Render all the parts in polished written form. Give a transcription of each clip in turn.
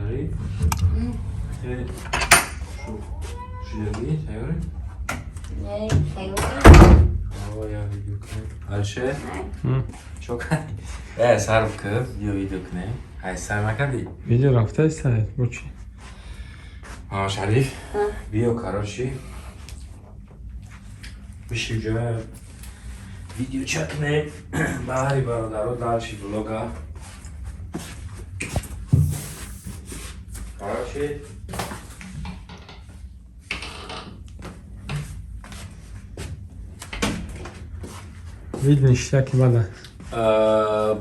Шариф, шудагӣ тайёрӣ? Не, тайёр. Я видео кунем. Алишер, чо кардӣ? Э, сар ки, биё, видео кунем. Ай, сар накардӣ? Видео рафтаиста, бо чӣ? Шариф, биё, короче, биши ҷа, видеоча кунем баҳри бародаро, дальше влога. Короче, вид ништяки бада.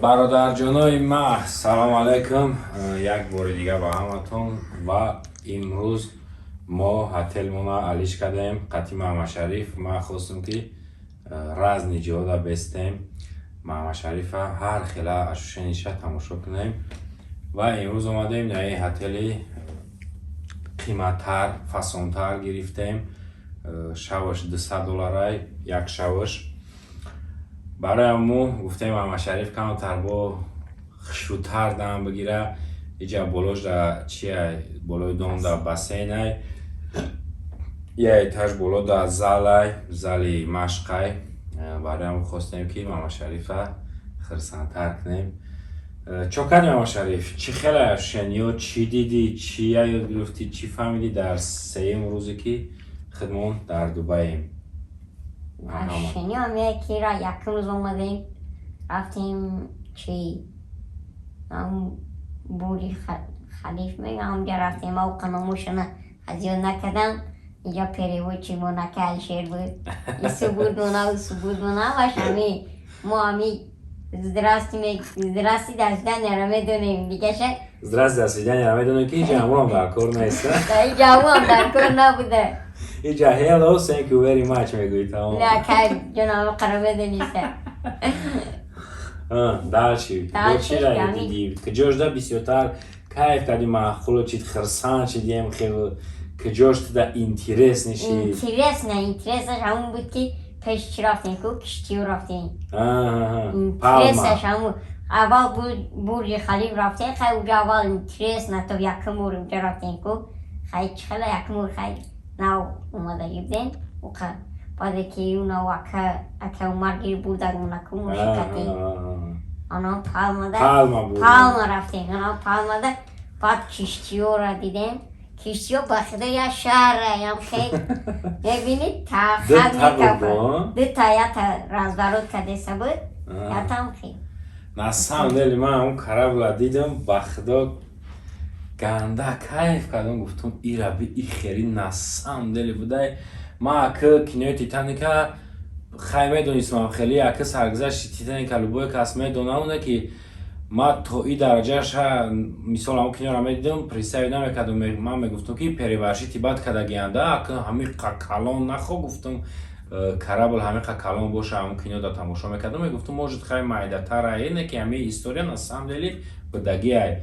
Бародарҷонои ма, салом алайкум як бори дига ба ҳаматон. Ва имрӯз мо ҳотелмона алиш кардем қати Маҳамадшариф. Ма хостум, ки разни ҷода бестем, Маҳамадшарифа ҳар хела ощущениша тамошо кунем. Ва имрӯз омадем на ин ҳотели қиматтар, фасонтар гирифтем. Шаваш 200 долларай як шаваш. Барои ҳамун гуфтем, Маҳамадшариф камтар бо хушрӯтар дам бигира. Иҷа болошда чия, болои домда бассейнай, я этаж болода залай, зали машқай. Барои ҳамун хостем, ки Маҳамадшарифа хурсандтар кунем. Чо кардӣ, Маҳамадшариф? Чӣ хеле ощущениё, чӣ дидӣ, чӣ ёд гирифтӣ, чӣ фаҳмидӣ дар сеюм рӯзе, ки худмон дар Дубаем? Ощущениё ки ра якум рӯз омадем, рафтем чи, Бурҷи Халиф мегӯям, ҳамҷа рафтем. Авқа номошона аз ёд накардам. Инҷа переводчик мо нака Алишер буд. Ису буд мона, усу буд мона, ҳамаш ҳами мо ҳами здрасти, здрасти, до свидания медонем, дигаша. Здрасти, до свидания медонем, ки иҷа ҳамонам дар кор нест. Иҷа ҳамонам дар кор набуда. Иҷа hello, thank you very much мегӯӣ, тамом. На, кай ҷонам қара медониста. Дальше бо чӣ ра дидӣ, куҷошда бисёртар кайф кардӣ, маъқуло чид, хирсанд шидем, хел куҷош туда интерес нишид? Интересно, интересаш ҳамон буд, ки пеш чӣ рафтем ку, киштиё рафтем. Интересаш ҳамон аввал Бурҷи Халиф рафтем. Хай, уҷа аввал интересно, то якум бор уҷа рафтем ку, хай, чӣ хела якум бор, хай, нав омадагӣ будем. Баъде ки уна ака Умар гир бурдагмона ку мошикати, ана Палмада, Палма рафтем, ана Палмада. Баъд киштиёра дидем. Киштиё, ба худо, я шаҳра ям хел мебинӣ, та хат мекафа. Дута, ята разворот кардеса буд, ятам хел. На самом деле, ман он корабла дидам, ба худо, ганда кайф кардам. Гуфтам, ира би, и хели на самом деле будай. Ман ака кинои Титаника хай медонистам, хеле ака саргузашти Титаника любой кас медонам, оне ки ман то и дараҷаша, мисол, ҳамон киноро медидам, представить намекардам. Ман мегуфтам, ки переворшити бад кардагианда, ака ҳамиқа калон нахо, гуфтам, корабль ҳамиқа калон боша. Ҳамон кинода тамошо мекардам, мегуфтам, может, хай майдатара, не ки ҳамин история на самом деле будагиай.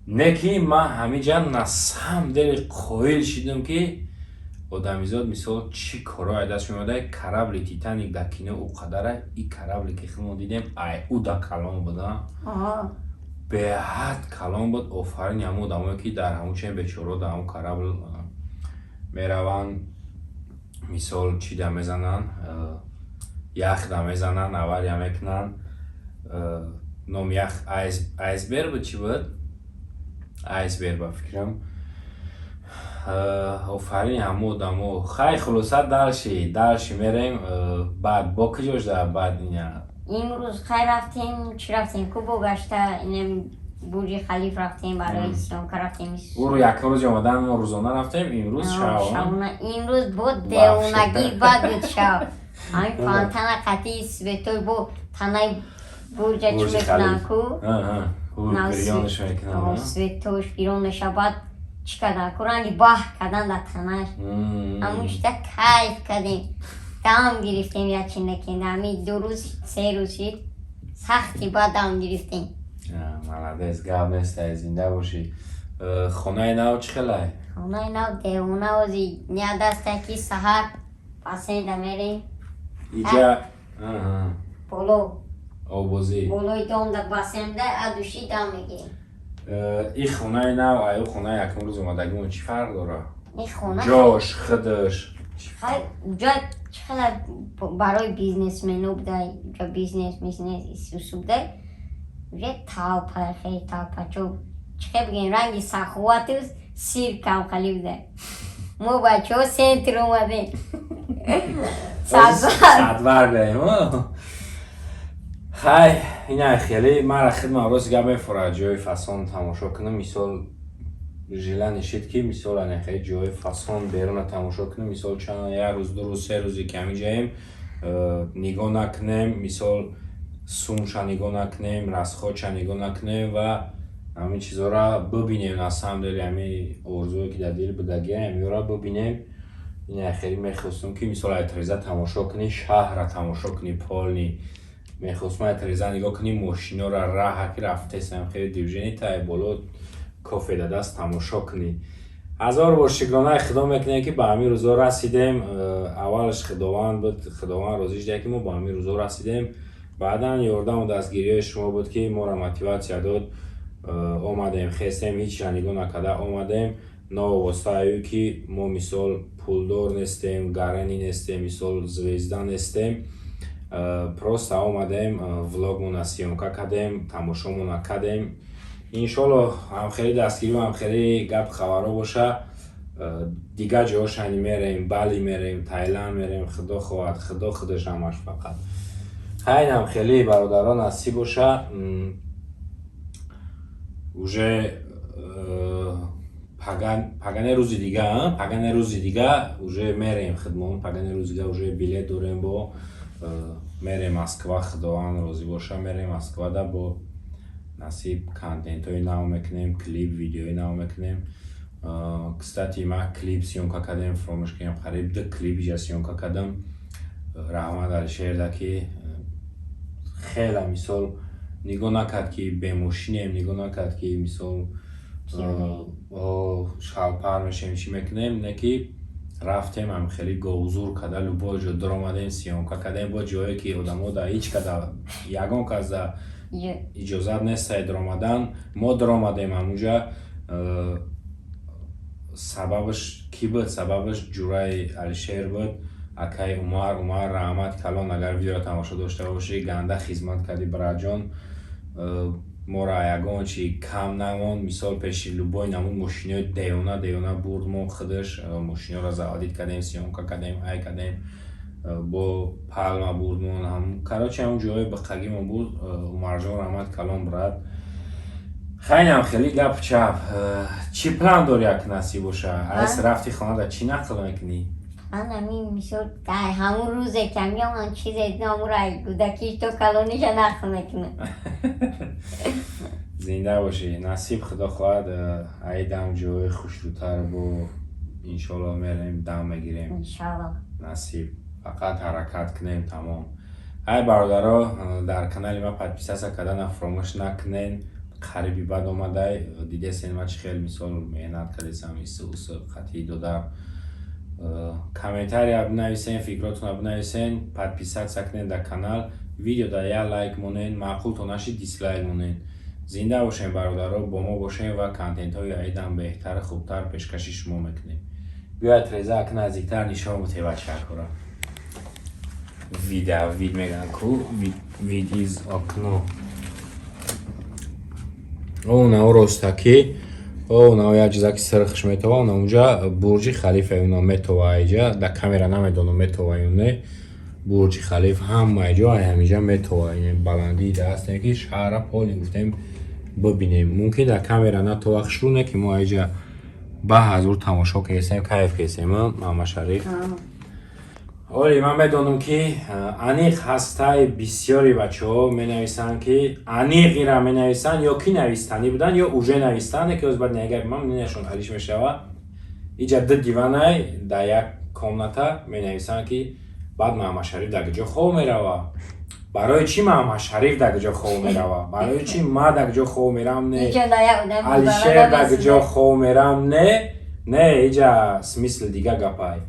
Не ки ман ҳамиҷа на самом деле қоил шидам, ки одамизод, мисол, чӣ корҳое ай даст меомада. Корабли Титаник дар кино ӯ қадара, и корабле ки худмон дидем, ай ӯ да калон буда, беҳад калон буд. Офарин ҳамон одамое, ки дар ҳамон чен бечоро дар ҳамон корабль мераванд, мисол, чӣ да мезананд, ях да мезананд, авария мекунанд. Номи ях айсберг буд, чӣ буд, айсберг, ба фикрам. Офарин ҳамон одамо. Хай, хулоса, дальше мерем. Баъд бо куҷош да баъд ина? Имрӯз хай рафтем, чӣ рафтем ку, бо гашта инем Бурҷи Халиф рафтем, барои съёмка рафтем. Ӯро якум рӯзи омадан мо рӯзона рафтем, имрӯз шав. Шабона. Имрӯз бо девонагӣ бад буд шав. Ҳамин фонтана қатъи светой, бо танаи бурҷа чӣ мекунанд ку, светош бирон мешавад. Баъд чӣ кардан ку, ранги баҳр кардан дар танаш. Ҳамун кайф кардем, дам гирифтем. Ячи накем, ҳамин 2 рӯз, 3 рӯз шид, сахти бад дам гирифтем. Молодец, гап нест, зинда бошӣ. Хонаи нав чӣ хелай? Хонаи нав девона. Ози ният аста, ки саҳар бассейнда мерем. Иҷа боло обозӣ. Болои домда, бассейнда адуши дам мегирем. И хонаи нав аю хонаи якум рӯз омадагимон чӣ фарқ дора? Ин хона Ҷош, худаш? Хай, ҷо чӣ хела барои бизнесмено будай, ҷо бизнес бизнес исусу будай, уже толпа, хеле толпачо, чӣ хел бигем, ранги саховату сиркам хали будай. Мо бачаҳо центр омадем. Садбар. Садбар гаем. Хай, ина хеле мара хидмат, рост гап, мефорад ҷои фасон тамошо кунам. Мисол, желание шид, ки мисол ана хеле ҷои фасон беруна тамошо кунам. Мисол, чанд як рӯз, 2 рӯз, 3 рӯзе ки ҳамиҷаем, нигоҳ накунем, мисол, сумша нигоҳ накунем, расходша нигоҳ накунем ва ҳамин чизҳоро бибинем. На самом деле ҳамин орзуе, ки дар дил будагия, ҳаминро бибинем. Ина хеле мехостум, ки мисол ай треза тамошо кунӣ, шаҳрра тамошо кунӣ полный. Мехостум ай треза нигоҳ кунӣ мошинора, раҳа ки рафтесам, хеле движение тай боло, кофе дадаст тамошо кунӣ. Ҳазор бор шукронаи Худо мекунем, ки ба ҳамин рӯзо расидем. Аввалаш Худованд буд, Худованд розӣ шуда, ки мо ба ҳамин рӯзо расидем. Баъдан ёрдаму дастгириҳои шумо буд, ки моро мотиватсия дод. Омадем, хестем, ҳечра нигоҳ накарда омадем. Новобаста аю ки мо, мисол, пулдор нестем, гарани нестем, мисол, звезда нестем, просто омадем, влогмона съёмка кардем, тамошомона кардем. Иншолло, ҳамхели дастгирӣ, ҳамхели гап хабарҳо боша, дигар ҷоҳошани мерем, Бали мерем, Таиланд мерем, Худо хоҳад, Худо худаш ҳамаш фақат. Хайнам хеле, бародарон, насиб боша. Уже пагане рӯзи дига, пагане рӯзи дига уже мерем хидмон. Пагане рӯзи дига уже билет дорем, бо мерем Москва. Худованд розӣ боша, мерем Москвада, бо насиб контентҳои нав мекунем, клип, видеои нав мекунем. Кстати, ман клип съёмка кардем, фаромӯш кардем, қариб ду клип иҷа съёмка кардам. Раҳмат Алишерда, ки хеле, мисол, нигоҳ накард, ки бемошинем, нигоҳ накард, ки, мисол, шалпар мешем, чӣ мекунем, не ки рафтем, ам хеле говзур карда, любой ҷо даромадем, съёмка кардем, бо ҷое ки одамо да ҳеҷ када, ягон кас да иҷозат нестай даромадан, мо даромадем ҳамунҷа. Сабабаш кӣ буд? Сабабаш ҷураи Алишер буд, акаи Умар. Умар, раҳмат калон, агар видеоро тамошо дошта бошӣ, ганда хизмат кардӣ, братҷон. Моро ягон чи кам намонд. Мисол, пеши любой намуд мошинои девона девона бурд мо худаш, мошиноро заводить кардем, съёмка кардем, ай кардем, бо Палма бурдмон, короче, ҳамун ҷоҳои биқагимон бурд. Умарҷон, раҳмат калон, брат. Хайнам хеле гапу чап. Чӣ план дорӣ, як насиб боша, айс рафти хонада чӣ нақл мекунӣ? Ман ҳамин, мисол, дар ҳамун рӯзе ки меомам, чизе дидам, ҳамуро кӯдакиш то калониша нақл мекунам. Зинда бошӣ. Насиб, Худо хоҳад, айдам ҷои хушрӯтар бо иншоалло мерем, дам мегирем. Иншоалло. Насиб, фақат ҳаракат кунем, тамом. Ай бародаро, дар канали ма подписаться кардана фаромӯш накунен. Қариби бад омадай, дидесен ма чӣ хел, мисол, меҳнат кардесам, ису усу қатъи додар. Комментария бинависен, фикротонро бинависен, подписаться кунен дар канал, видео дар як лайк монен, маъқултон нашид, дислайк монен. Зинда бошем, бародаро, бо мо бошем ва контентҳои айдам беҳтару хубтар пешкаши шумо мекунем. Биёяд треза ак наздиктар нишон бутем бачаакора. Вида вид мегӯянд ку, вид из окно. О, нао ростакӣ, о, нао як чиза, ки сирхш метова, онҷа Бурҷи Халифа, уна метова айҷа, дар камера намедонам метова ё не. Бурҷи Халиф ҳамаи ҷо ай ҳамиҷа метова. Ин баландии даҳастем, ки шаҳра поли гуфтем бибинем. Мумкин дар камера натова хушрӯ, не ки мо айҷа ба ҳазур тамошо кардем, кайф кардем, Мамашариф. Оли ман медонам, ки аниқ ҳастаи бисёри бачаҳо менависанд, ки аниқ ира менависанд, ё ки навистанӣ буданд, ё уже навистанд, ки оз баъд негаби ман нинашон алиш мешава. Иҷа ду диванай дар як комната. Менависанд, ки баъд Маҳамадшариф дар куҷо хоб мерава? Барои чӣ Маҳамадшариф дар куҷо хоб мерава? Барои чӣ ма дар куҷо хоб мерам, не? Алишер дар куҷо хоб мерам, не? Не, иҷа смысл дига гапай.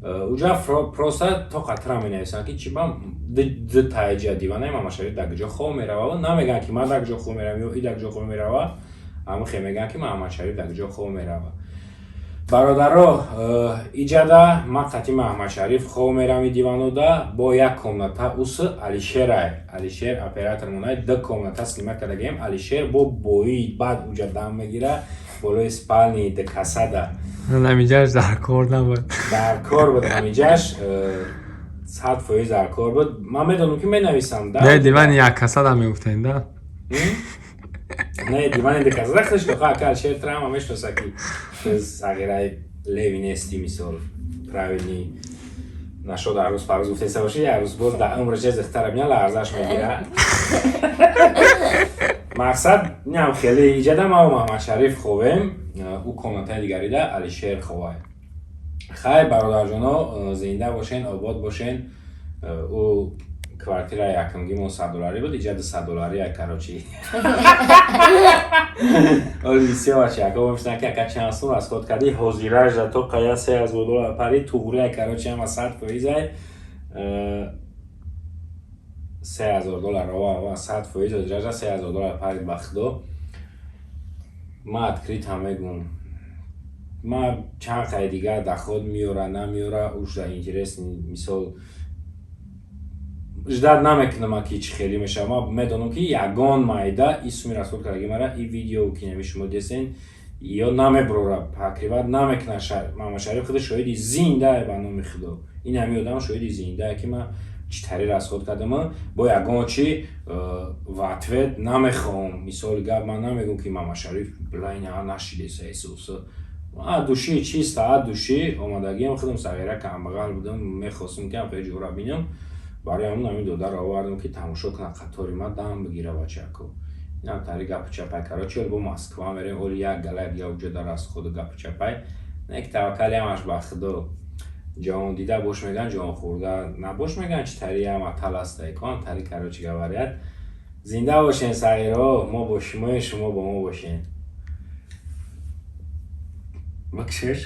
Уҷа просто то қатра менависанд, ки чӣ ба ду таиҷа диванаи, Маҳамадшариф дар куҷо хоб мерава? Намегӯянд, ки ман дар куҷо хоб меравам ё и дар куҷо хоб мерава. Ҳамин хел мегӯянд, ки Маҳаммадшариф дар ҷо хоб мерава. Бародаро, иҷада ман қати Маҳаммадшариф хоб мерам, диванода бо як комната ус Алишерай, Алишер оператор монай. Ду комната снимать кардагием. Алишер бо бои баъд уҷа дам мегира болои спальни дукасада. Намиҷаш дар кор набуд. Дар кор буд, ҳамиҷаш 100% дар кор буд. Ман медонам, ки менависам. Не, дивани як касада мегуфтем да. Не, дивани дукасада худаш доха. Ака Алишер тра мешноса, ки сағираи леви нести, мисол, правильный нашод. Арӯз парӯз гуфтеса боши, як рӯз боз дар умраш зихтара бина, ларзаш мегира. Мақсад инам хеле иҷада ман Маҳаммадшариф хобем, ӯ комнатаи дигарида Алишер хобай. Хай, бародарҷоно, зинда бошен, обод бошен. Ӯ квартира якумгимон 100 долларӣ буд, иҷа 200 долларӣ. Короче, оли бисёр бачаҳако мепурсанд, ки ака, чанд сум расход кардӣ? Ҳозираш за то қая 3000 доллар пари туғрия. Короче, ҳама 100%-ай 3000 доллар ова, 100% ҳозираш 3000 доллар парид. Ба худо, ман открыто мегӯм, ман чанд қай дигар доход меёра, намеёра, ушда интерес, мисол, ждать намекунам, ки чӣ хеле мешавад. Ман медонам, ки ягон майда и суми расход кардаги мара и видео, ки нами шумо десен, ё намеброра, покрывать намекунад. Маҳаммадшариф худ шоҳиди зиндае, ба номи худо, ин ҳами одам шоҳиди зиндае, ки ман чӣ тари расход кардам. Бо ягон чи в ответ намехоҳам. Мисоли гап, ман намегӯм, ки Маҳаммадшариф блайна нашидеса эсуса. От души, чисто от души омадагиам. Худам сағира камбағал будам, мехостам, ки ам хеле ҷора бинам. Барои ҳамон ҳамин додаро овардам, ки тамошо кунад, қатори ма дам бигира. Бачако, инам тари гапу чапай. Короче, бо Москва мерем, оли як гала дига уҷо дар расходу гапу чапай. Не ки таваккали ҳамаш ба худо. Ҷаҳон дида бош меган, ҷаҳон хӯрда набош меган, чӣ тари ҳама тал астаекон тари. Короче говорят, зинда бошен, сағиро, мо бо шумоем, шумо бо мо бошен. Бакшиш.